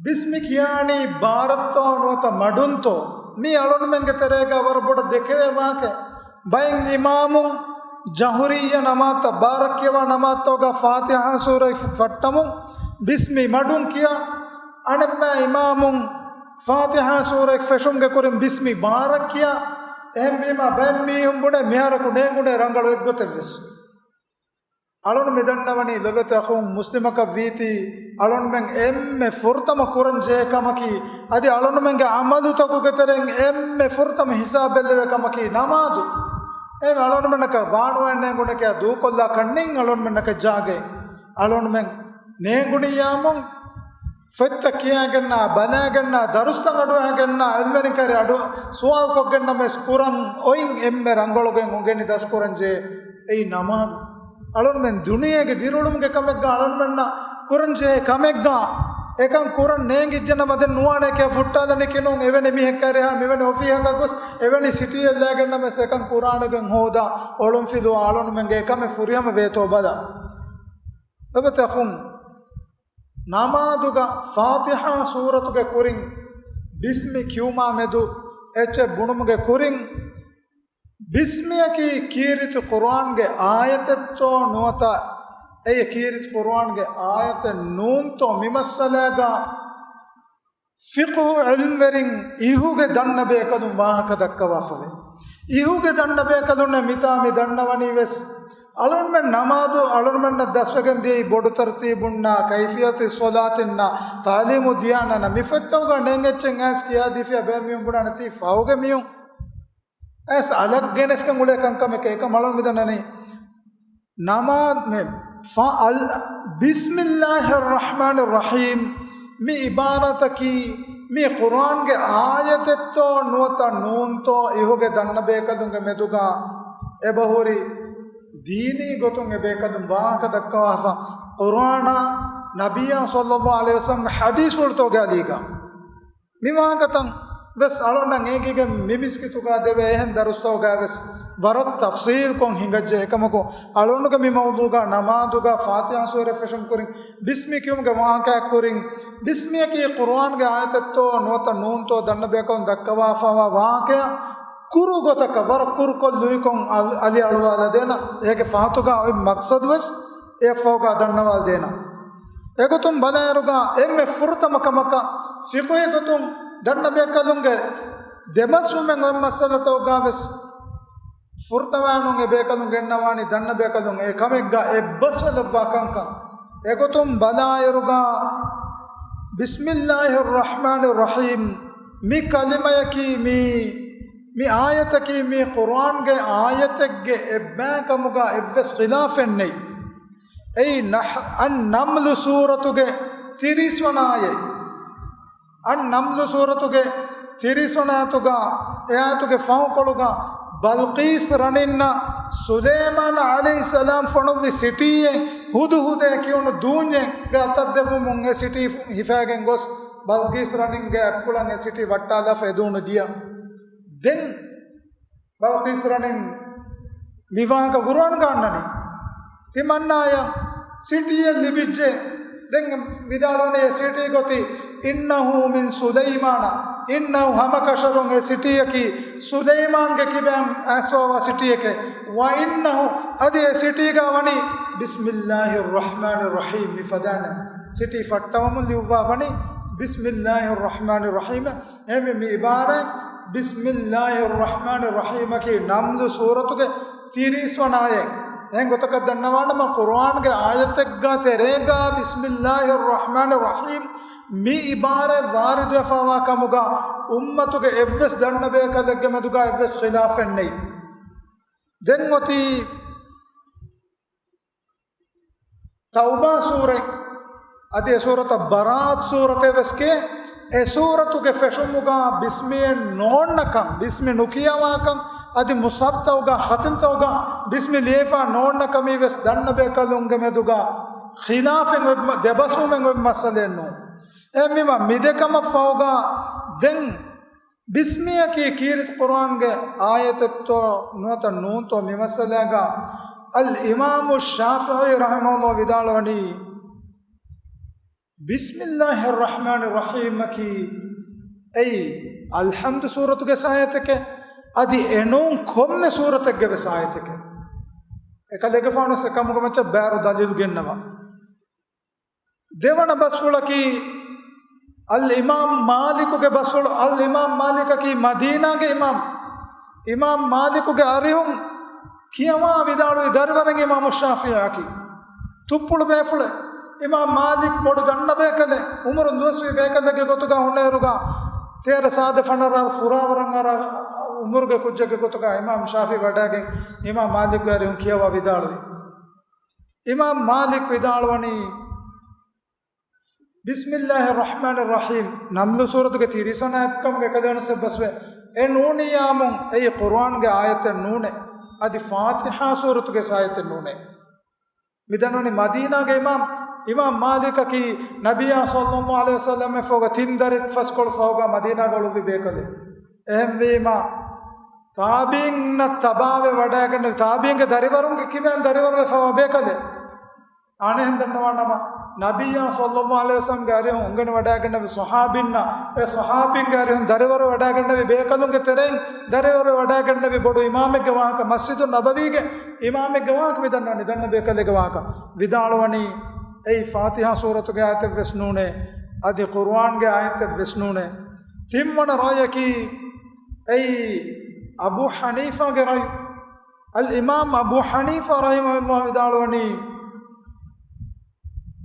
ބިސްމި ކިޔާނީ ބާރަށްތޯ ނުވަތަ މަޑުންތޯ؟ މީ އަޅުންމެންގެ ތެރޭގަ ވަރަށް ބޮޑަށް ދެކެވޭ ވާހަކައެއް. ބައެއް އިމާމުން ޖަހުރިއްޔަ ނަމާދުތައް، ބާރަށް ކިޔަވާ ނަމާދުތަކުގަ ފާތިޙާ ސޫރަތް ފައްޓަމުން ބިސްމި މަޑުން ކިޔާ، އަނެއްބައި އިމާމުން ފާތިޙާ ސޫރަތް ފެށުމުގެ ކުރިން ބިސްމި ބާރަށް ކިޔާ. އެހެންވީމާ، ބައެއް މީހުން ބުނޭ މިހާރަކު ނޭނގުނޭ ރަނގަޅު އެއްގޮތެއް ވެސް. އަޅުން މި ދަންނަވަނީ ލޮބުވެތި އަޚުން މުސްލިމަކަށް ވީތީ، އަޅުންމެން އެންމެ ފުރަތަމަ ކުރަން ޖެހޭ ކަމަކީ، އަދި އަޅުންމެންގެ ޢަމަލުތަކުގެ ތެރެއިން އެންމެ ފުރަތަމަ ހިސާބެއްލެވޭ ކަމަކީ ނަމާދު. އެހެން އަޅުންމެންނަކަށް ވާނުވާ ނޭނގުނެކޭ ދޫކޮށްލާކަށް ނެތް އަޅުންމެންނަކަށް ޖާގައެއް. އަޅުންމެން ނޭނގުނިއްޔާމުން ފޮތްތައް ކިޔާގެންނާ، ބަލާގެންނާ، ދަރުސްތައް އަޑުއަހަގެންނާ، ޢިލްމުވެރިން ކައިރި އަޑު ސުވާލު ކޮށްގެންނަމަވެސް ކުރަން އޮތް އެންމެ ރަނގަޅުގެން އުނގެނި ދަސްކުރަން ޖެހޭ އެއީ ނަމާދު. އަޅުންމެން ދުނިޔޭގެ ދިރިއުޅުމުގެ ކަމެއްގަ އަޅުންމެންނަށް ކުރަން ޖެހޭ ކަމެއްގަ އެކަން ކުރަން ނޭނގިއްޖެ ނަމަ ދެން ނުވާނެކޭ ފުއްޓާލަނިކިނުން އެވެނި މީހެއް ކައިރިހާ މިވެނި އޮފީހަކަށް ގޮސް އެވެނި ސިޓީއެއް ލައިގެންނަމަވެސް އެކަން ކުރާނެގެން ހޯދާ އޮޅުންފިލުވާ އަޅުންމެންގެ އެކަމެއް ފުރިހަމަ ވޭތޯ ބަލަ. ލޮބުވެތި އަޚުން، ނަމާދުގަ ފާތިޙާ ސޫރަތުގެ ކުރިން ބިސްމި ކިޔުމާ މެދު އެއްޗެއް ބުނުމުގެ ކުރިން، ބިސްމިއަކީ ކީރިތި ޤުރުއާންގެ އާޔަތެއްތޯ ނުވަތަ އެއީ ކީރިތި ޤުރުއާންގެ އާޔަތެއް ނޫންތޯ؟ މި މައްސަލާގަ ފިޤުހު ޢިލްމުވެރިން އިހުގެ ދަންނަ ބޭކަލުން ވާހަކަ ދައްކަވާފަވޭ. އިހުގެ ދަންނަ ބޭކަލުންނޭ މިތާ މި ދަންނަވަނީ ވެސް އަޅުންމެން ނަމާދު އަޅުންމެންނަށް ދަސްވެގެން ދިޔައީ ބޮޑު ތަރުތީބުންނާ، ކައިފިޔަތި ޞަލާތިންނާ، ތަޢުލީމު ދިޔާނަންނާ. މި ފޮތްތަކުގަ ނޭނގި އެއްޗެއް އައިސް ކިޔާދީފިޔާ ބައެއް މީހުން ބުނާނެ ތީ ފަހުގެ މީހުން. އައިސް އަލަށް ގެނެސްގެން އުޅޭ ކަންކަމެކޭ. އެކަމް އަޅުން މިދަންނަނީ ނަމާދު މެ ފަ-، އަލް-، ބިސްމިއްލާހިއްރަޙްމާނިއްރަޙީމް މި ޢިބާރާތަކީ މި ޤުރުއާންގެ އާޔަތެއްތޯ ނުވަތަ ނޫންތޯ އިހުގެ ދަންނަ ބޭކަލުންގެ މެދުގަ އެބަހުރި ދީނީ ގޮތުން އެބޭކަލުން ވާހަކަ ދައްކަވާފަ، ޤުރުއާނާ ނަބިއްޔާ ޞައްލައްލާހު ޢަލައިހި ވަސައްލަމްގެ ޙަދީޘްފުޅުތަކުގެ އަލީގަ. މި ވާހަކަތައް ވެސް އަޅުންނަށް އެނގިގެން މި މިސްކިތުގަ ދެވޭ އެހެން ދަރުސްތަކުގަ ވެސް ވަރަށް ތަފްޞީލްކޮށް ހިނގައްޖެ. އެކަމަކު އަޅުންގެ މި މައުޟޫޢުގަ ނަމާދުގަ ފާތިޙާ ސޫރަތް ފެށުން ކުރިން ބިސްމި ކިޔުމުގެ ވާހަކައަށް ކުރިން، ބިސްމިއަކީ ޤުރުއާންގެ އާޔަތެއްތޯ ނުވަތަ ނޫންތޯ ދަންނަ ބޭކަލުން ދައްކަވާފަވާ ވާހަކައަށް ކުރު ގޮތަކަށް ވަރަށް ކުރުކޮށް ލުއިކޮށް އަލި-، އަލިއަޅުވާލަދޭނަ. އޭގެ ފަހަތުގަ އޮތް މަޤްޞަދު ވެސް އެއަށްފަހުގަ ދަންނަވާލަދޭނަ. އެގޮތުން ބަލާއިރުގަ އެންމެ ފުރަތަމަ ކަމަކަށް ފިޤުހީ ގޮތުން ދަންނަ ބޭކަލުންގެ ދެމަސްވުމެއް އޮތް މައްސަލަތަކުގަ ވެސް ފުރަތަމަ އެ ބޭކަލުން ގެންނަވާނީ ދަންނަ ބޭކަލުން އެ ކަމެއްގަ އެއްބަސްވެލައްވާ ކަންކަން. އެގޮތުން ބަލާއިރުގަ، بسم الله الرحمن الرحيم މި ކަލިމަޔަކީ މީ، މި އާޔަތަކީ މީ ޤުރުއާންގެ އާޔަތެއްގެ އެއްބައި ކަމުގަ އެއްވެސް ޚިލާފެއް ނެތް. އެއީ ނަޙް-، އައްނަމްލު ސޫރަތުގެ ތިރީސް ވަނަ އާޔަތް. އައްނަމްލު ސޫރަތުގެ ތިރީސް ވަނަ އާޔަތުގަ، އެ އާޔަތުގެ ފަހުކޮޅުގަ ބަލްޤީސް ރަނިންނަށް ސުލައިމާން ޢަލައިހިއްސަލާމް ފޮނުއްވި ސިޓީއެއް، ހުދުހުދޭ ކިޔުނު ދޫންޏެއްގެ އަތަށް ދެއްވުމުން އެ ސިޓީ ހިފައިގެން ގޮސް، ބަލްޤީސް ރަނިންގެ އަތްޕުޅަށް އެ ސިޓީ ވައްޓާލާފަ އެ ދޫނު ދިޔަ. ދެން ބަލްޤީސް ރަނިން މި ވާހަކަ ޤުރުއާންގަ އަންނަނީ. ތިމަންނާޔަށް ސިޓީއެއް ލިބިއްޖެ. ދެން ވިދާޅުވަނީ އެ ސިޓީ ގޮތީ، إنه من سليمان، إنه ހަމަކަށަވަރުން އެ ސިޓީއަކީ ސުލައިމާންގެ ކިބައިން އައިސްފަވާ ސިޓީއެކޭ. وإنه، އަދި އެ ސިޓީގަ ވަނީ، بسم الله الرحمن الرحيم މި ފަދައިން. ސިޓީ ފައްޓަވަމުން ލިޔުއްވާ ވަނީ، بسم الله الرحمن الرحيم. އެހެންވެ، މި ޢިބާރާތް، بسم الله الرحمن الرحيم އަކީ ނަމްލު ސޫރަތުގެ ތިރީސް ވަނަ އާޔަތް. އެހެން ގޮތަކަށް ދަންނަވާނަމަ، ޤުރުއާންގެ އާޔަތެއްގަ ތެރޭގަ، بسم الله الرحمن الرحيم މި ޢިބާރާތް ވާރިދުވެފަވާ ކަމުގަ، އުއްމަތުގެ އެއްވެސް ދަންނަ ބޭކަލެއްގެ މެދުގަ އެއްވެސް ޚިލާފެއް ނެތް. ދެން އޮތީ، ތައުބާ ސޫރަތް، އަދި އެ ސޫރަތަށް ބަރާއަތް ސޫރަތޭ ވެސް ކިޔޭ. އެ ސޫރަތުގެ ފެށުމުގަ ބިސްމިއެއް ނޯންނަކަން، ބިސްމި ނުކިޔަވާކަން، އަދި މުޞްޙަފްތަކުގަ، ޚަތިމްތަކުގަ ބިސްމި ލިޔެފަ ނޯންނަކަމީ ވެސް ދަންނަ ބޭކަލުންގެ މެދުގަ ޚިލާފެއް އޮތް މަ-، ދެބަސްވުމެއް އޮތް މައްސަލައެއް ނޫން. އެހެންވީމަ، މި ދެ ކަމަށް ފަހުގަ ދެން ބިސްމިއަކީ ކީރިތި ޤުރުއާންގެ އާޔަތެއްތޯ ނުވަތަ ނޫންތޯ މި މައްސަލާގަ އަލްއިމާމު ޝާފިޢީ ރަޙިމަހުﷲ ވިދާޅުވަނީ، بسم الله الرحمن الرحيم އަކީ އެއީ އަލްޙަމްދު ސޫރަތުގެ އާޔަތެކޭ، އަދި އެނޫން ކޮންމެ ސޫރަތެއްގެ ވެސް އާޔަތެކޭ. އެކަލޭގެފާނު އެކަމުގެ މައްޗަށް ބާރު ދަލީލު ގެންނަވާ. ދެވަނަ ބަސްފުޅަކީ، އަލްއިމާމް މާލިކުގެ ބަސްފުޅު. އަލްއިމާމް މާލިކަކީ މަދީނާގެ އިމާމް. އިމާމް މާލިކުގެ އަރިހުން ކިޔަވާ ވިދާޅުވި ދަރިވަރެއް އިމާމު ޝާފިޢީއަކީ. ތުއްޕުޅު ބޭފުޅެއް. އިމާމް މާލިކް ބޮޑު ދަންނަ ބޭކަލެއް. އުމުރުން ދުވަސްވީ ބޭކަލެއްގެ ގޮތުގަ ހުންނައިރުގަ، ތޭރަ ސާދަ ފަނަރަ ފުރާވަރަށް އަރާ އުމުރުގެ ކުއްޖެއްގެ ގޮތުގަ އިމާމް ޝާފިޢީ ވަޑައިގެން އިމާމް މާލިކްގެ އަރިހުން ކިޔަވާ ވިދާޅުވި. އިމާމް މާލިކް ވިދާޅުވަނީ، بسم الله الرحمن الرحيم ނަމްލު ސޫރަތުގެ ތިރީސް ވަނަ އާޔަތް ކަމުގެ އެކަލޭ ވަނަ ބަސްވެ. އެ ނޫނިއްޔާމުން އެއީ ޤުރުއާންގެ އާޔަތެއް ނޫނޭ. އަދި ފާތިޙާ ސޫރަތުގެ އާޔަތެއް ނޫނޭ. މި ދަންނަވަނީ މަދީނާގެ އިމާމް، އިމާމް މާލިކަކީ ނަބިއްޔާ ޞައްލައްލާހު ޢަލައިހި ވަސައްލަމަށްފަހުގަ ތިން ދަރި ފަސްކޮޅު ފަހުގަ މަދީނާގަ އުޅުއްވި ބޭކަލެއް. އެހެންވީމަ، ތާބިޢީންނަށް ތަބާވެ ވަޑައިގެންނެވި، ތާބިޢީންގެ ދަރިވަރުންގެ ކިބައިން ދަރިވަރުވެފަވާ ބޭކަލެއް. އަނެއްހެން ދަންނަވާނަމަ، ނަބިއްޔާ ޞައްލައްލާހު ޢަލައިހި ވަސައްލަމްގެ އަރިހުން އުނގެނި ވަޑައިގެންނެވި ޞަޙާބީންނަށް، އެ ޞަޙާބީންގެ އަރިހުން ދަރިވަރު ވަޑައިގެންނެވި ބޭކަލުންގެ ތެރެއިން ދަރިވަރު ވަޑައިގެންނެވި ބޮޑު އިމާމެއްގެ ވާހަކަ، މަސްޖިދުއް ނަބަވީގެ އިމާމެއްގެ ވާހަކަ މި ދަންނަވަނީ، ދަންނަ ބޭކަލެއްގެ ވާހަކަ. ވިދާޅުވަނީ، އެއީ ފާތިޙާ ސޫރަތުގެ އާޔަތެއް ވެސް ނޫނޭ، އަދި ޤުރުއާންގެ އާޔަތެއް ވެސް ނޫނޭ. ތިންވަނަ ރައުޔަކީ، އެއީ އަބޫ ޙަނީފާގެ ރައު. އަލްއިމާމް އަބޫ ޙަނީފާ ރަޙިމަހުﷲ ވިދާޅުވަނީ،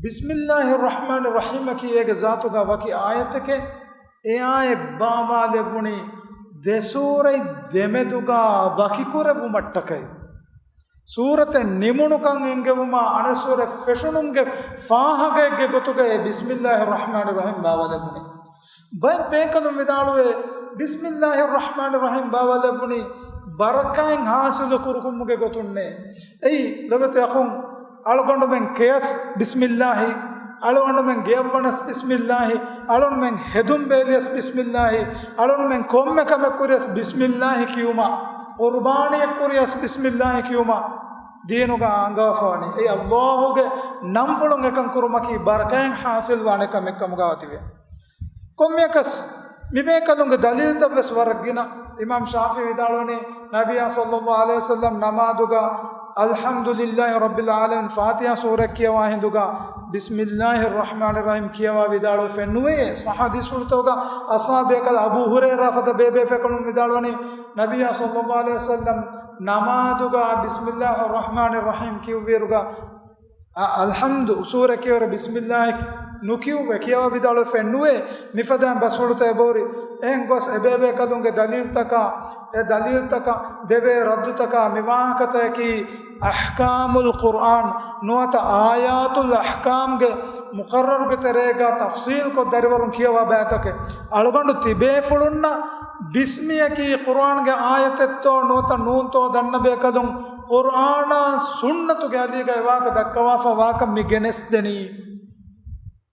بسم الله الرحمن الرحيم އަކީ އޭގެ ޒާތުގަ ވަކި އާޔަތެކޭ، އެ އާޔަތް ބާވާލެއްވުނީ ދެ ސޫރަތް ދެމެދުގަ ވަކިކުރެއްވުމަށްޓަކައި. ސޫރަތެއް ނިމުނުކަން އެންގެވުމާ އަނެއް ސޫރަތް ފެށުނުމުގެ ފާހަގައެއްގެ ގޮތުގައި بسم الله الرحمن الرحيم ބާވާލެއްވުނީ. ބައެއް ބޭކަލުން ވިދާޅުވޭ، بسم الله الرحمن الرحيم ބާވާލެއްވުނީ ބަރަކާތް ޙާޞިލު ކުރުކުމުގެ ގޮތުންނޭ. އެއީ، ލޮބުވެތި އަޚުން، އަޅުގަނޑުމެން ކެޔަސް بسم الله، އަޅުގަނޑުމެން ގެޔަށްވަނަސް بسم الله، އަޅުގަނޑުމެން ހެދުން ބޭލިޔަސް بسم الله، އަޅުގަނޑުމެން ކޮންމެ ކަމެއް ކުރިޔަސް بسم الله ކިޔުމަށް، ޤުރުބާނީއެއް ކުރިޔަސް بسم الله ކިޔުމަށް ދީނުގަ އަންގަވާފަވަނީ. އެއީ، ﷲ ގެ ނަންފުޅުން އެކަން ކުރުމަކީ ބަރަކާތް ޙާޞިލްވާނެ ކަމެއް ކަމުގަ އޮތެވެ. ކޮންމެއަކަސް މިބޭކަލުންގެ ދަލީލްތައް ވެސް ވަރަށް ގިނަ. އިމާމް ޝާފިޢީ ވިދާޅުވަނީ، ނަބިއްޔާ ޞައްލައްލާހު ޢަލައިހި ވަސައްލަމް ނަމާދުގަ الحمد لله رب العالمين ފާތިޙާ ސޫރަ ކިޔަވާ ހިނދުގަ بسم الله الرحمن الرحيم ކިޔަވާ ވިދާޅުވެފައެއް ނުވޭ. ޞައްޙަ ޙަދީޘްފުޅުތަކުގަ އަޞްޙާބު ބޭކަލު އަބޫ ހުރައިރާ ފަދަ ބޭބޭފޭކަލުން ވިދާޅުވަނީ، ނަބިއްޔާ ޞައްލައްލާހު ޢަލައިހި ވަސައްލަމް ނަމާދުގަ ބިސްމިއްލާހި ރަޙްމާނި ރަޙީމް ކިޔުއްވިއިރުގަ، އަ، އަލްޙަމްދު ސޫރަ ކިޔަވަރު ބިސްމިއްލާހި ނުކިޔުއްވެ ކިޔަވަ ވިދާޅުވެފައެއް ނުވޭ. މިފަދައިން ބަސްފުޅުތައް އެބަހުރި. އެހެން ގޮސް އެބޭބޭކަލުންގެ ދަލީލްތަކާ، އެ ދަލީލްތަކަށް ދެވޭ ރައްދުތަކާ މި ވާހަކަތަކަކީ އަޙްކާމުލް ޤުރްއާން ނުވަތަ އާޔާތުލް އަޙްކާމްގެ މުޤައްރަރުގެ ތެރޭގަ ތަފްޞީލްކޮށް ދަރިވަރުން ކިޔަވާ ބައިތަކެއް. އަޅުގަނޑު ތިބޭފުޅުންނަށް ބިސްމިއަކީ ޤުރްއާންގެ އާޔަތެއްތޯ ނުވަތަ ނޫންތޯ ދަންނަބޭކަލުން، ޤުރްއާނާ ސުންނަތުގެ އަލީގަ އެވާހަކަ ދައްކަވާފަ ވާކަން މި ގެނެސްދެނީ.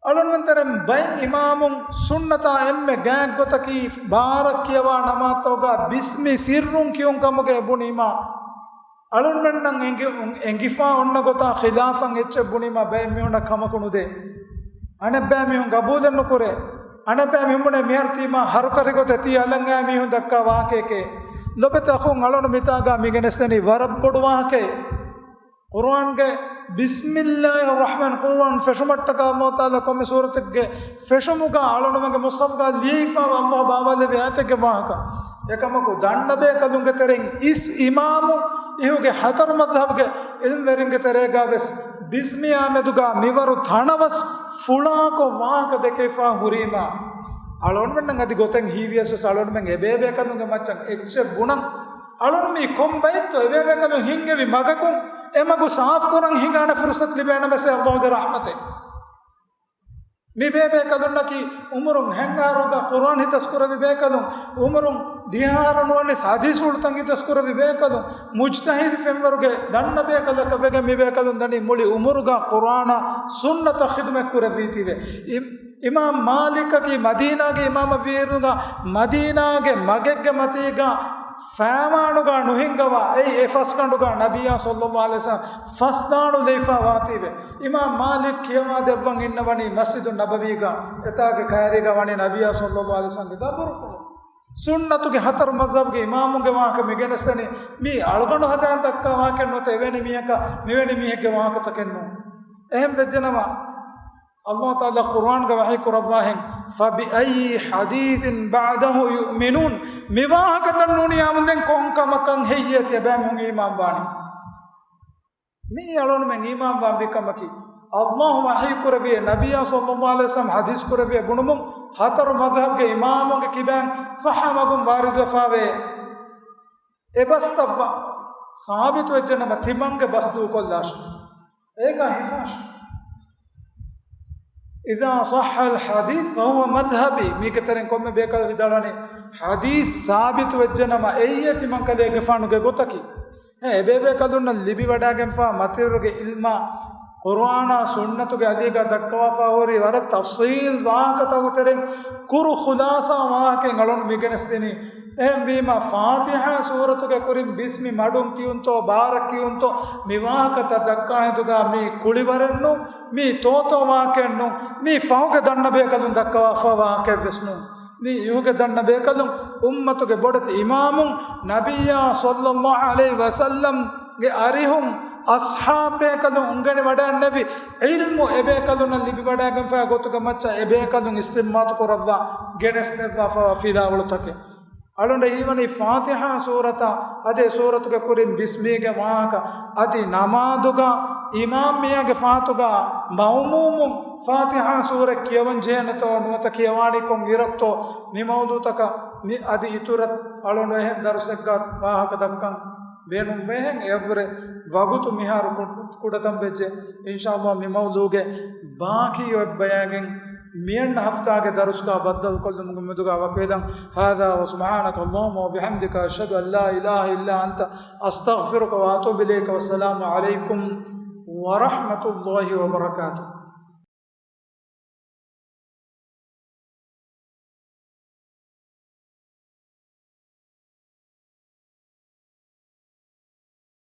އަޅުންމެން ތެރެއިން ބައެއް އިމާމުން ސުންނަތާ އެންމެ ގާތްގޮތަކީ ބާރަށް ކިޔަވާ ނަމާދުތަކުގަ ބިސްމި ސިއްރުން ކިޔުން ކަމުގަ ބުނީމާ، އަޅުންމެންނަށް އެނގި-، އެނގިފާ އޮންނަ ގޮތާ ޚިލާފަށް އެއްޗެއް ބުނީމާ ބައެއް މީހުންނަށް ކަމަކު ނުދޭ. އަނެއްބައި މީހުން ގަބޫލެއް ނުކުރޭ. އަނެއްބައި މީހުން ބުނޭ މިހާރު ތީމާ ހަރުކަށި ގޮތެއް ތީ އަލަނގައި މީހުން ދައްކާ ވާހަކައެކޭ. ލޮބެތި އަޚުން އަޅުން މިތާގަ މި ގެނެސްދެނީ ވަރަށް ބޮޑު ވާހަކައެއް. ޤުރްއާންގެ ބިސްމިއްލާހި ރަޙްމާން، ޤުރްއާން ފެށުމަށްޓަކާ ﷲ ތަޢާލާ ކޮންމެ ސޫރަތެއްގެ ފެށުމުގަ އަޅުންމެންގެ މުޞްޙަފުގަ ލިޔެފައިވާ ﷲ ބާވާލެއްވި އާޔަތެއްގެ ވާހަކަ. އެކަމަކު ދަންނަބޭކަލުންގެ ތެރެއިން އިސް އިމާމު އިހުގެ ހަތަރު މަޛްހަބުގެ ޢިލްމުވެރިންގެ ތެރޭގަ ވެސް ބިސްމިއާ މެދުގަ މިވަރު ތަނަވަސް ފުޅާކޮށް ވާހަކަ ދެކެފަ ހުރީމާ، އަޅުންމެންނަށް އަދި ގޮތެއް ހީވިޔަސް ވެސް އަޅުންމެން އެބޭބޭކަލުންގެ މައްޗަށް އެއްޗެއް ބުނަން. އަޅުން މީ ކޮން ބައެއްތޯ އެބޭބޭކަލުން ހިންގެވި މަގަކުން އެ މަގު ސާފުކުރަން ހިނގާނެ ފުރުޞަތު ލިބޭނަމަސޭ ﷲގެ ރަޙްމަތެއް. މި ބޭބޭކަލުންނަކީ އުމުރުން ހެންއަހަރުގަ ޤުރްއާން ހިތަސްކުރެއްވި ބޭކަލުން، އުމުރުން ދިހަ އަހަރު ނުވަނީސް ޙަދީޘްފުޅުތައް ހިތަސްކުރެއްވި ބޭކަލުން، މުޖްތަހިދު ފެންވަރުގެ ދަންނަބޭކަލަކަށް ވެގެން މި ބޭކަލުން ދަނީ މުޅި އުމުރުގަ ޤުރްއާނާ ސުންނަތަށް ޚިދުމަތް ކުރެއްވީތީވެ. އި-، އިމާމް މާލިކަކީ މަދީނާގެ އިމާމަށްވިއިރުގަ މަދީނާގެ މަގެއްގެ މަތީގަ ފައިވާނުގަ ނުހިންގަވާ، އެއީ އެ ފަސްގަނޑުގަ ނަބިއްޔާ ޞައްލައްލާހު ޢަލައިހި ވަސައްލަމަ ފަސްދާނު ލެއިފަ ވާތީވެ. އިމާމް މާލިކް ކިޔަވާ ދެއްވަން އިންނަވަނީ މަސްޖިދު ނަބަވީގަ، އެތާގެ ކައިރީގަ ވަނީ ނަބިއްޔާ ޞައްލައްލާހު ޢަލައިހި ވަސައްލަމަގެ ގަބުރުފުޅު. ސުންނަތުގެ ހަތަރު މަޒްހަބުގެ އިމާމުންގެ ވާހަކަ މި ގެނެސްދެނީ، މީ އަޅުގަނޑު ހަދާން ދައްކާ ވާހަކައެއް ނުވަތަ އެވެނި މީހަކަށް މިވެނި މީހެއްގެ ވާހަކަތަކެއް ނޫން. އެހެން ވެއްޖެނަމަ، ﷲ ތަޢާލާ ޤުރްއާންގަ ވަޙީ ކުރައްވާހެން، "فَبِأَيِّ حَدِيثٍ بَعْدَهُ يُؤْمِنُونَ" މި ވާހަކަތައް ނޫނިޔާމުންދެން ކޮން ކަމަކަށް ހެއްޔޭ ތިޔަބައިމީހުން އީމާން ވާނީ؟ މިއީ އަޅުންމެން އީމާންވާންވީ ކަމަކީ، ﷲ ވަޙީ ކުރެއްވި، ނަބިއްޔާ ޞައްލައްލާހު ޢަލައިހި ވަސައްލަމަ ޙަދީޘް ކުރެއްވި ބުނުމުން، ހަތަރު މަޒްހަބުގެ އިމާމުންގެ ކިބައިން ޞައްޙަ މަގުން ވާރިދުވެފަވޭ. އެ ބަސްތައް ވަ-، ސާބިތުވެއްޖެނަމަ ތިމަންގެ ބަސް ދޫކޮށްލާށި. އޭގަ ހިފާށި. "إذا صح الحديث فهو مذهبي" މީގެ ތެރެއިން ކޮންމެ ބޭކަލަކު ވިދާޅުވަނީ، ޙަދީޘް ސާބިތުވެއްޖެނަމަ އެއީ ތިމަންކަލޭގެފާނުގެ ގޮތަކީ. އެ އެބޭބޭކަލުންނަށް ލިބިވަޑައިގެންފާ މަތިވެރި ޢިލްމާ، ޤުރްއާނާ ސުންނަތުގެ އަލީގަ ދައްކަވާފާ ހުރި ވަރަށް ތަފްޞީލް ވާހަކަތަކުގެ ތެރެއިން ކުރު ޚުލާޞާ ވާހަކައެއް އަޅުން މި ގެނެސްދިނީ. އެހެންވީމަ، ފާތިޙާ ސޫރަތުގެ ކުރިން ބިސްމި މަޑުން ކިޔުންތޯ، ބާރަށް ކިޔުންތޯ، މި ވާހަކަތައް ދައްކާ ހިނދުގަ މީ ކުޅިވަރެއް ނޫން، މީ ތޯތޯ ވާހަކައެއް ނޫން، މީ ފަހުގެ ދަންނަބޭކަލުން ދައްކަވާފާ ވާހަކައެއް ވެސް ނޫން. މީ އިހުގެ ދަންނަބޭކަލުން އުއްމަތުގެ ބޮޑެތި އިމާމުން ނަބިއްޔާ ޞައްލައްލާހު ޢަލައިހި ވަސައްލަމްގެ އަރިހުން އަޞްޙާބޭކަލުން އުނގެނިވަޑައިންނެވި ޢިލްމު އެބޭކަލުންނަށް ލިބިވަޑައިގެންފައި ގޮތުގެ މައްޗަށް އެބޭކަލުން އިސްތިންބާޠު ކުރައްވާ ގެނެސްދެއްވާފައިވާ ފިލާވަޅުތަކެއް. އަޅުގަނޑަށް ހީވަނީ ފާތިޙާ ސޫރަތާ އަދި އެ ސޫރަތުގެ ކުރިން ބިސްމީގެ ވާހަކަ އަދި ނަމާދުގަ އިމާމް މީހާގެ ފާތުގަ މައުމޫމުން ފާތިޙާ ސޫރަ ކިޔަވަން ޖެހޭނެތޯ ނުވަތަ ކިޔަވާނީ ކޮން އިރަކުތޯ މި މައުޟޫޢުތަކަށް މި އަދި އިތުރަށް އަޅުގަނޑު އެހެން ދަރުސެއްގަ ވާހަކަ ދައްކަން ބޭނުންވޭހެން އެއަށްވުރެ ވަގުތު މިހާރު ކު-، ކުޑަތަން ވެއްޖެ. އިންޝާﷲ މި މައުޟޫޢުގެ ބާކީ އޮތް ބަޔާން މިއަންނަ ހަފްތާގެ ދަރުސްގަ ބައްދަލުކޮށްލުމުގެ މެދުގަ ވަކިވެލަން. هذا وسبحانك اللهم وبحمدك أشهد أن لا إله إلا أنت أستغفرك وأتوب إليك والسلام عليكم ورحمة الله وبركاته.